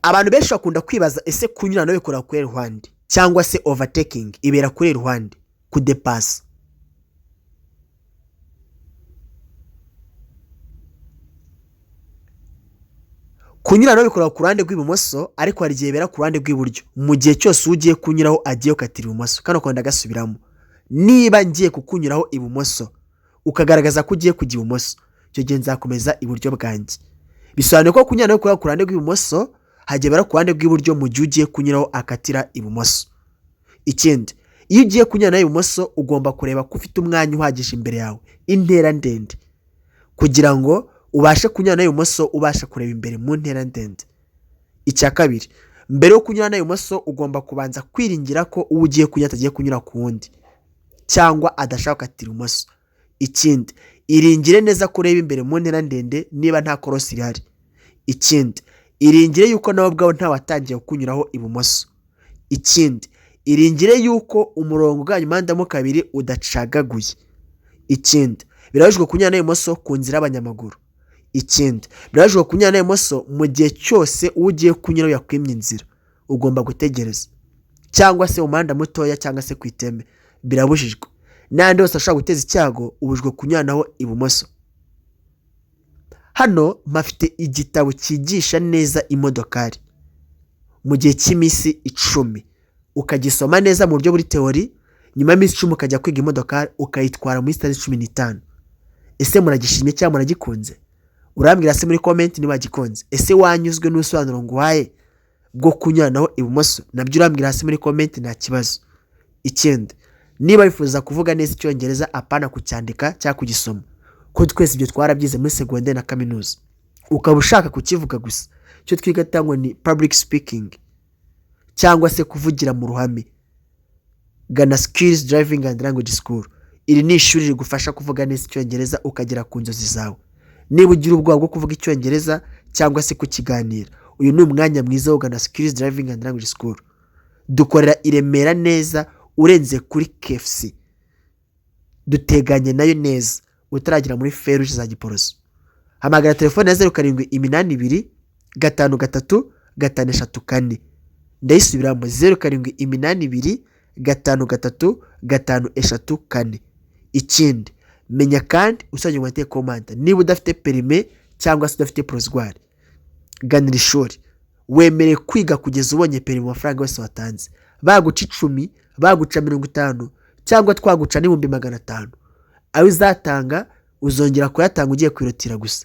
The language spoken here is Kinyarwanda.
Abantu benshi bakunda kwibaza: ese kunyurana bikora kuri ruhande, cyangwa se overtaking ibera kuri ruhande, kudepasa? Kunyurana bikora ku ruhande rw'ibumoso, ariko hari igihe bibera ku ruhande rw'iburyo, mu gihe cyose ugiye kunyuraho agiye gukatira ibumoso. Kano kongera gasubiramo: niba ngiye kukunyuraho ibumoso, ukagaragaza ko ugiye kujya ibumoso, icyo gihe nzakomeza iburyo bwanjye. Bisobanuye ko kunyurana bikora ku ruhande rw'ibumoso, hagiye bibera ku ruhande rw'iburyo mu gihe ugiye kunyuraho akatira ibumoso. Ikindi, iyo ugiye kunyurana ibumoso, ugomba kureba ko ufite umwanya uhagije imbere yawe, intera ndende, kugira ngo ubashe kunyurana ibumoso, ubasha kureba imbere mu ntera ndende. Icya kabiri, mbere yo kunyurana ibumoso, ugomba kubanza kwiringira ko uwo ugiye kunyura atagiye kunyura ku wundi, cyangwa adashaka gukatira ibumoso. Ikindi, iringire neza ko ureba imbere mu ntera ndende niba nta korosi rihari. Ikindi, iringire yuko nawe ubwawe ntawatangiye kukunyuraho ibumoso. Ikindi, iringire yuko umurongo ugabanya umuhanda mo kabiri udacagaguye. Ikindi, birabujijwe kunyurana ibumoso ku nzira y'abanyamaguru. Ikindi, birabujijwe kunyurana ibumoso mu gihe cyose uwo ugiye kunyuraho yakwimye inzira, ugomba gutegereza, cyangwa se umuhanda mutoya, cyangwa se ku iteme, birabujijwe. N'andi yose ashobora guteza icyago, ubujijwe kunyuranaho ibumoso. Hano mpafite igitabo cyigisha neza imodokari mu gihe cy'iminsi 10, ukagisoma neza mu buryo buri théorie. Nyuma y'iminsi 10 ukajya kwiga imodokari, ukayitwara muri sitade 15. Ese muragishimye cyangwa muragikunze? Urambwira se muri comment niba wagikunze. Ese wanyuzwe n'ubusobanuro nguhaye bwo kunyuranaho ibumoso? Nabyo urambwira hasi muri comment, nta kibazo. Ikindi, niba wifuza kuvuga neza Icyongereza, apana kucyandika cyangwa kugisoma, ko twese ibyo twarabyize muri segonderi na kaminuza, ukaba ushaka kukivuga gusa, icyo twiga ngo ni public speaking, cyangwa se kuvugira mu ruhame, gana Skills Driving and Language School. Iri ni ishuri rigufasha kuvuga neza Icyongereza, ukagera ku nzozi zawe. Niba ugira ubwoba bwo kuvuga Icyongereza cyangwa se kukiganira, uyu ni umwanya mwiza wo kugana Skills Driving and Language School. Dukorera i Remera neza, urenze kuri KFC, duteganye nayo neza, utaragera muri feruje za Giporoso. Hamagara telefone ya 0782535534. Ndayisubiramo: 0782535534. Ikindi, menya kandi usajya mu mategeko y'umuhanda: niba udafite permis cyangwa se udafite provisoire, ganira ishuri. Wemerewe kwiga kugeza ubonye permis mu mafaranga yose watanze. Baguca 10, baguca 50, cyangwa twaguca n'500,000, ayo uzatanga uzongera kuyatanga ugiye kwirotira gusa.